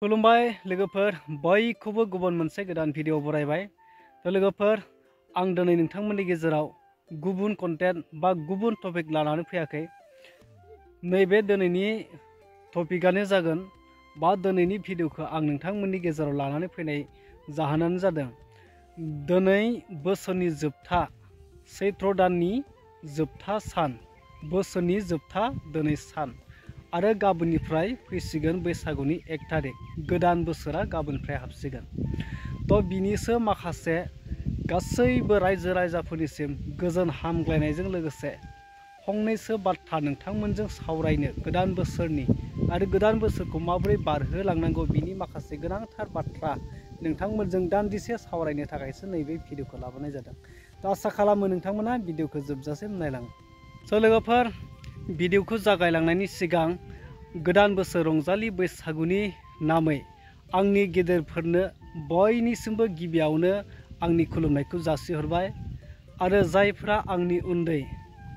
खुलुमबाय लोगोफोर बयखौबो गुबुन मोनसे गोदान भिडिअ बरायबाय। लोगोफोर आं दिनै नोंथांमोननि गेजेराव गुबुन कन्टेन्ट बा गुबुन टपिक लानानै फैयाखै। नैबे दिनैनि टपिकआनो जागोन बा दिनैनि भिडिअखौ आं नोंथांमोननि गेजेराव लानानै फैनाय जाहोनानो जादों दिनै बोसोरनि जोबथा सैत्र दाननि जोबथा सान, बोसोरनि जोबथा दिनै सान आरो गाबोननिफ्राय फैसिगोन बैसागुनि 1 तारिख, गोदान बोसोरा गाबोननिफ्राय हाबसिगोन। बिनिसो माखासे गासैबो रायजो राजाफोरनिसिम गोजोन हामग्लायनायजों लोगोसे फंनैसो बाथ्रा नोंथांमोनजों सावरायनो गोदान बोसोरनि आरो गोदान बोसोरखौ माबोरै बारहोलांनांगौ बिनि माखासे गोनांथार बाथ्रा नोंथांमोनजों दान्दिसे सावरायनो थाखायसो नैबे भिडिअखौ लाबोनाय जादों। आसा खालामो नोंथांमोना भिडिअखौ जोबजासिम नायलाङो। लोगोफोर भिडिअखौ जागायलांनायनि सिगां गोदान बोसोर रंजालि बैसागुनि नामै आंनि गेदेरफोरनो बयनिसिमबो गिबियावनो आंनि खुलुमनायखौ जासिहरबाय आरो जायफ्रा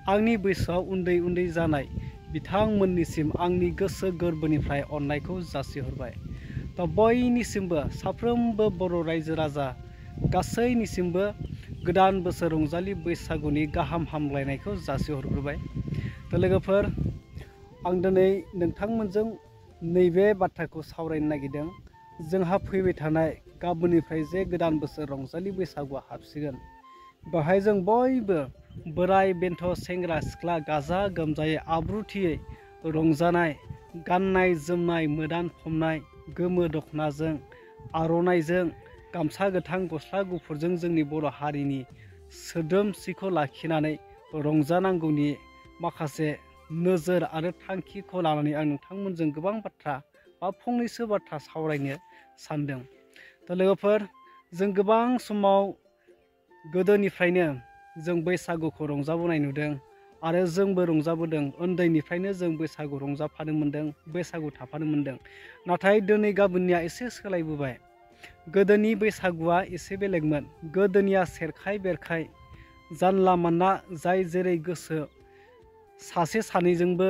आंनि बैसोआव उन्दै जानाय बिथांमोननिसिम आंनि गोसो गोरबोनिफ्राय अननायखौ जासिहरबाय। बयनिसिमबो साफ्रोमबो बर' रायजो राजा गासैनिसिमबो गोदान बोसोर रंजालि बैसागुनि गाहाम हामलायनायखौ जासिहरग्रोबाय। लोगोफोर आं दिनै नोंथांमोनजों नैबे बाथ्राखौ सावरायनो नागिरदों, जोंहा फैबाय थानाय गाबोननिफ्राय जे गोदान बोसोर रंजालि बैसागुआ हाबसिगोन, बेवहाय जों बयबो बोराय बेन्थ सेंग्रा सिख्ला गाजा गोमजायै आब्रुथियै रंजानाय, गाननाय जोमनाय मोदान खमनाय गोमो दखनाजों आर'नाइजों गामसा गोथां गस्ला गुफुरजों जोंनि बर' हारिनि सोदोमस्रिखौ लाखिनानै रंजानांगौनि माखासे नोजोर आरो थांखिखौ लानानै आं नोंथांमोनजों गोबां बाथ्रा बा फंनैसो बाथ्रा सावरायनो सानदों। लोगोफोर जों गोबां समाव गोदोनिफ्रायनो जों बैसागुखौ रंजाबोनाय नुदों आरो जोंबो रंजाबोदों। उन्दैनिफ्रायनो जों बैसागु रंजाफानो मोन्दों, बैसागु थाफानो मोन्दों। नाथाय दिनै गाबोननिया एसे सोलायबोबाय। गोदोनि बैसागुआ एसे बेलेगमोन। गोदोनिया सेरखाय बेरखाय जानला मानला जाय जेरै गोसो सासे सानैजोंबो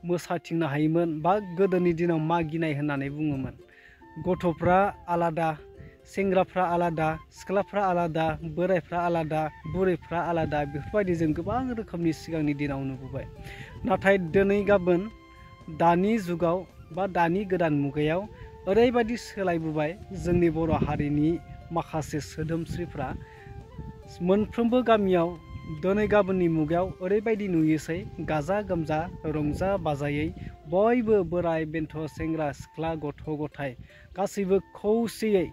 मोसाथिंनो हायोमोन बा गोदोनि दिनाव मागिनाय होननानै बुङोमोन। गथ'फ्रा आलादा, सेंग्राफ्रा आलादा, सिख्लाफ्रा आलादा, बोरायफ्रा आलादा, बुरैफ्रा आलादा, बेफोरबायदि जों गोबां रोखोमनि सिगांनि दिनाव नुबोबाय। नाथाय दिनै गाबोन दानि जुगाव बा दानि गोदान मुगायाव ओरैबायदि सोलायबोबाय, जोंनि बर' हारिनि माखासे सोदोमस्रिफ्रा मोनफ्रोमबो गामियाव दिनै गाबोननि मुगायाव ओरैबायदि नुयोसै, गाजा गोमजा रंजा बाजायै बयबो बोराय बेन्थ सेंग्रा सिख्ला गथ' गथाय गासैबो खौसेयै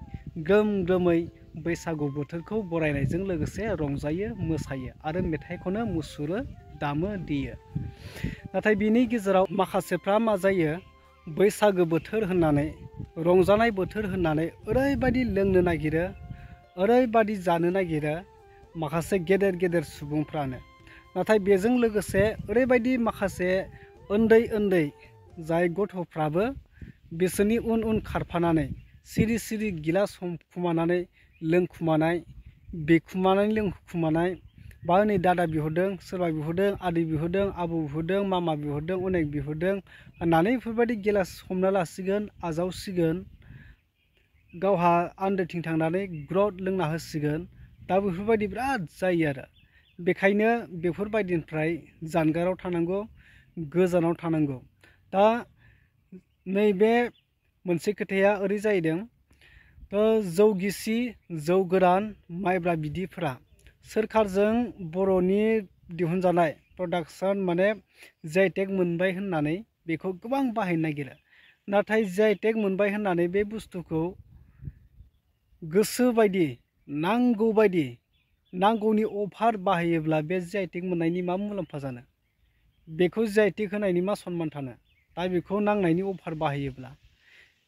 ग्रोम ग्रोमै बैसागु बोथोरखौ बरायनायजों लोगोसे रंजायो मोसायो आरो मेथाइ खनो मुसुरो दामो देयो। नाथाय बिनि गेजेराव माखासेफ्रा मा जायो, बैसागो बोथोर होननानै रंजानाय बोथोर होननानै ओरैबायदि लोंनो नागिरो, ओरैबायदि जानो नागिरो माखासे गेदेर सुबुंफ्रानो। नाथाय बेजों लोगोसे ओरैबायदि माखासे उन्दै जाय गथ'फ्राबो बिसोरनि उन खारफानानै सिरि सिरि गिलास हमखुमानानै लोंखुमानाय, बेखुमानानै लोंखुमानाय, बा नै दादा बिहरदों, सोरबा बिहरदों, आदै बिहरदों, आबौ बिहरदों, मामा बिहरदों, अनेक बिहरदों होननानै बेफोरबायदि गिलास हमना लासिगोन, आजावसिगोन, गावहा आन्दोथिं थांनानै ग्रद लोंना होसिगोन। दा बेफोरबायदि बिराद जायो आरो। बेखायनो बेफोरबायदिनिफ्राय जानगाराव थानांगौ, गोजानाव थानांगौ। दा नैबे मोनसे खोथाया ओरै जाहैदों, जौ गिसि जौ गोरान माइब्रा बिदैफोरा सोरखारजों बर'नि दिहुनजानाय प्रडाक्सन माने GI-टेग मोनबाय होननानै बेखौ गोबां बाहायनो नागिरो। नाथाय GI-टेग मोनबाय होननानै बे बुस्थुखौ गोसो बायदि नांगौ बायदि नांगौनि अभार बाहायोब्ला बे GI-टेग मोननायनि मा मुलाम्फा जानो, बेखौ GI-टेग होनायनि मा सनमान थानो। दा बेखौ नांनायनि अभार बाहायोब्ला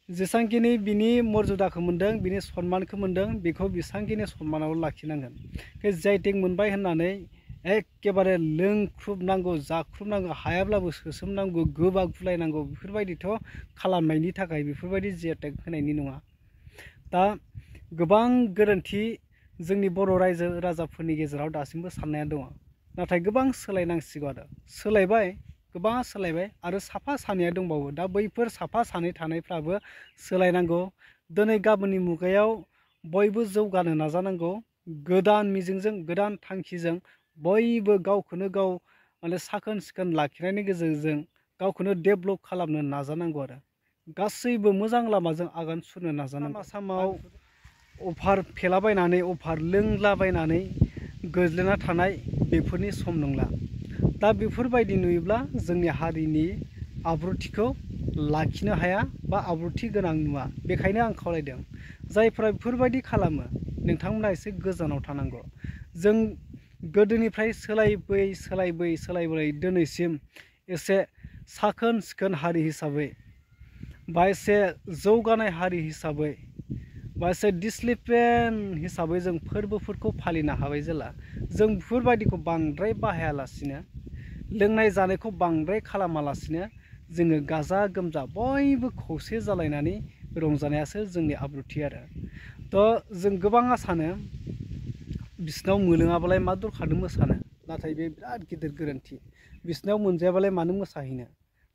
जेसांखिनि बिनि मर्यादाखौ मोन्दों, बिनि सनमानखौ मोन्दों, बेखौ बेसांखिनि सनमानाव लाखिनांगोन। बे GI-टेग मोनबाय होननानै एखेबारे लोंख्रुबनांगौ, जाख्रुबनांगौ, हायाब्लाबो सोसोमनांगौ, गोबा गुलायनांगौ, बेफोरबायदिथ' खालामनायनि थाखाय बेफोरबायदि GI-टेग होनायनि नङा। दा गोबां गोरोन्थि जोंनि बर' रायजो राजाफोरनि गेजेराव दासिमबो साननाया दङ। नाथाय गोबां सोलायनांसिगौ आरो। सोलायबाय गोबां सोलायबाय आरो साफा सानैया दंबावो। दा बैफोर साफा सानै थानायफ्राबो सोलायनांगौ। दिनै गाबोननि मुगायाव बयबो जौगानो नाजानांगौ। गोदान मिजिंजों गोदान थांखिजों बयबो गावखौनो गाव माने साखोन सिखोन लाखिनायनि गेजेरजों गावखौनो डेभेलप खालामनो नाजानांगौ आरो गासैबो मोजां लामाजों आगान सुरनो नाजानांगौ। आसामाव अभार फेलाबायनानै अभार लोंलाबायनानै गोग्लैना थानाय बेफोरनि सम नंला। दा बेफोरबायदि नुयोब्ला जोंनि हारिनि आब्रुथिखौ लाखिनो हाया बा आब्रुथि गोनां नुवा। बेखायनो आं खावलायदों जायफोरा बेफोरबायदि खालामो नोंथांमोना एसे गोजानाव थानांगौ। जों गोदोनिफ्राय सोलायबोयै दिनैसिम एसे साखोन सिखोन हारि हिसाबै बा एसे जौगानाय हारि हिसाबै बा एसे डिसिप्लिन हिसाबै जों फोरबोफोरखौ फालिनो हाबाय जेला जों बेफोरबायदिखौ बांद्राय बाहायालासिनो लोंनाय जानायखौ बांद्राय खालामालासिनो जोङो गाजा गोमजा बयबो खौसे जालायनानै रंजानायासो जोंनि आब्रुथि आरो। जों गोबाङा सानो बिसिनाव मोलोङाबालाय मा दरखारनो मोसानो, नाथाय बे बिराद गिदिर गोरोन्थि। बिसिनाव मोनजायाबालाय मानो मोसाहैनो।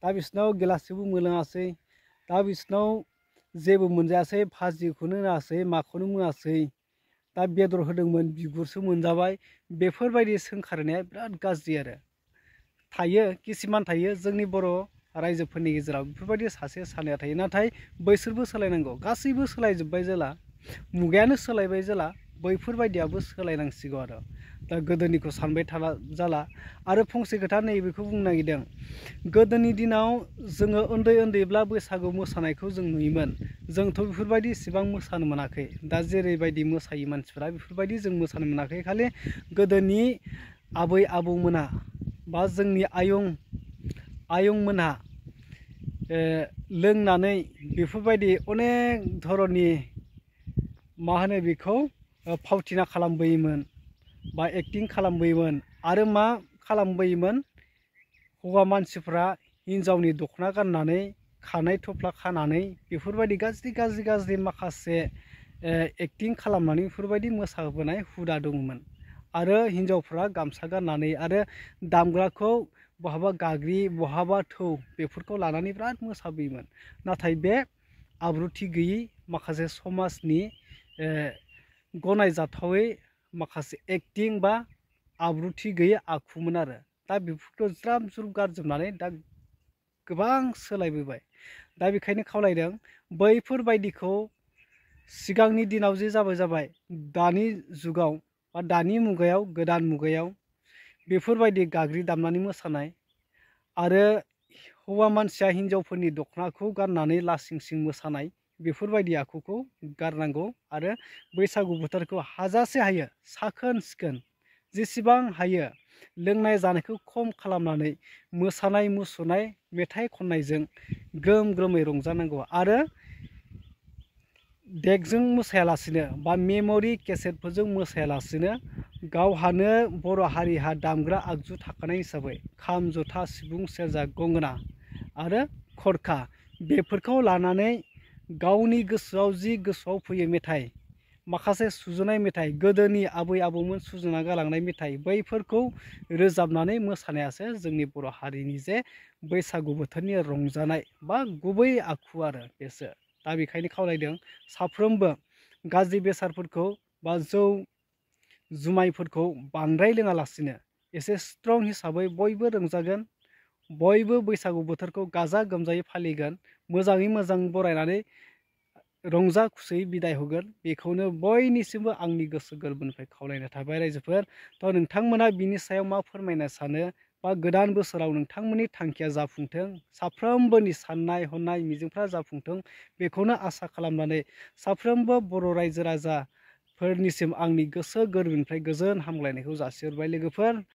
दा बिसिनाव गिलाससेबो मोलोङासै, दा बिसिनाव जेबो मोनजायासै, भाजिखौनो होआसै माखौनो होआसै, दा बेदर होदोंमोन बिगुरसो मोनजाबाय। बेफोरबायदि सोंखारिनाया बिराद गाज्रि आरो। थायो किसुमान थायो जोंनि बर' रायजोफोरनि गेजेराव बेफोरबायदि सासे सानैया थायो। नाथाय बैसोरबो सोलायनांगौ। गासैबो सोलायजोब्बाय जेला मुगायानो सोलायबाय जेला बैफोरबायदियाबो सोलायनांसिगौ आरो। दा गोदोनिखौ सानबाय थाला जाला। आरो फंसे खोथा नैबेखौ बुंनो नागिरदों, गोदोनि दिनाव जोङो उन्दै उन्दैब्ला बैसागु मोसानायखौ जों नुयोमोन। जोंथ' बेफोरबायदि इसिबां मोसानो मोनाखै। दा जेरैबायदि मोसायो मानसिफ्रा बेफोरबायदि जों मोसानो मोनाखै। खालि गोदोनि आबै आबौमोना बा जोंनि आयंमोनहा लोंनानै बेफोरबायदि अनेक धरननि मा होनो बेखौ फावथिना खालामबोयोमोन बा एक्टिं खालामबोयोमोन। आरो मा खालामबोयोमोन, हौवा मानसिफ्रा हिन्जावनि दख'ना गाननानै खानाय थफ्ला खानानै बेफोरबायदि गाज्रि माखासे एक्टिं खालामनानै बेफोरबायदि मोसाबोनाय हुदा दङमोन। आरो हिन्जावफ्रा गामसा गाननानै आरो दामग्राखौ बहाबा गाग्रि बहाबा थौ बेफोरखौ लानानै बिराद मोसाबोयोमोन। नाथाय बे आब्रुथि गैयि माखासे समाजनि गनायजाथावै माखासे एक्टिं बा आब्रुथि गैयै आखुमोन आरो। दा बेफोरखौ ज्राब ज्रुब गारजोबनानै दा गोबां सोलायबोबाय। दा बेखायनो खावलायदों बैफोरबायदिखौ सिगांनि दिनाव जे जाबाय दानि जुगाव बा दानि मुगायाव गोदान मुगायाव बेफोरबायदि गाग्रि दामनानै मोसानाय आरो हौवा मानसिया हिन्जावफोरनि दख'नाखौ गाननानै लासिं सिं मोसानाय बेफोरबायदि आखुखौ गारनांगौ। आरो बैसागु बोथोरखौ हाजासे हायो साखोन सिखोन जेसेबां हायो लोंनाय जानायखौ खम खालामनानै मोसानाय मुसुरनाय मेथाइ खननायजों ग्रोम ग्रोमै रंजानांगौ। आरो देगजों मोसायालासिनो बा मेम'रि केसेटफोरजों मोसायालासिनो गावहानो बर' हारिहा दामग्रा आगजु थाखानाय हिसाबै खाम जथा सिफुं सेरजा गंगोना आरो खरखा बेफोरखौ लानानै गावनि गोसोआव जि गोसोआव फैयो मेथाइ, माखासे सुजुनाय मेथाइ, गोदोनि आबै आबौमोन सुजुना गालांनाय मेथाइ, बैफोरखौ रोजाबनानै मोसानायासो जोंनि बर' हारिनि जे बैसागु बोथोरनि रंजानाय बा गुबै आखु आरो बेसो। दा बेखायनो खावलायदों साफ्रोमबो गाज्रि बेसादफोरखौ बा जौ जुमायफोरखौ बांद्राय लोङालासिनो एसे स्ट्रं हिसाबै बयबो रंजागोन, बयबो बैसागु बोथोरखौ गाजा गोमजायै फालिगोन, मोजाङै मोजां बरायनानै रंजा खुसियै बिदाय होगोन। बेखौनो बयनिसिमबो आंनि गोसो गोरबोनिफ्राय खावलायनाय थाबाय रायजोफोर। नोंथांमोना बिनि सायाव मा फोरमायनो सानो बा गोदान बोसोराव नोंथांमोननि थांखिया जाफुंथों, साफ्रोमबोनि साननाय हनाय मिजिंफ्रा जाफुंथों, बेखौनो आसा खालामनानै साफ्रोमबो बर' रायजो राजाफोरनिसिम आंनि गोसो गोरबोनिफ्राय गोजोन हामग्लायनायखौ जासिहरबाय लोगोफोर।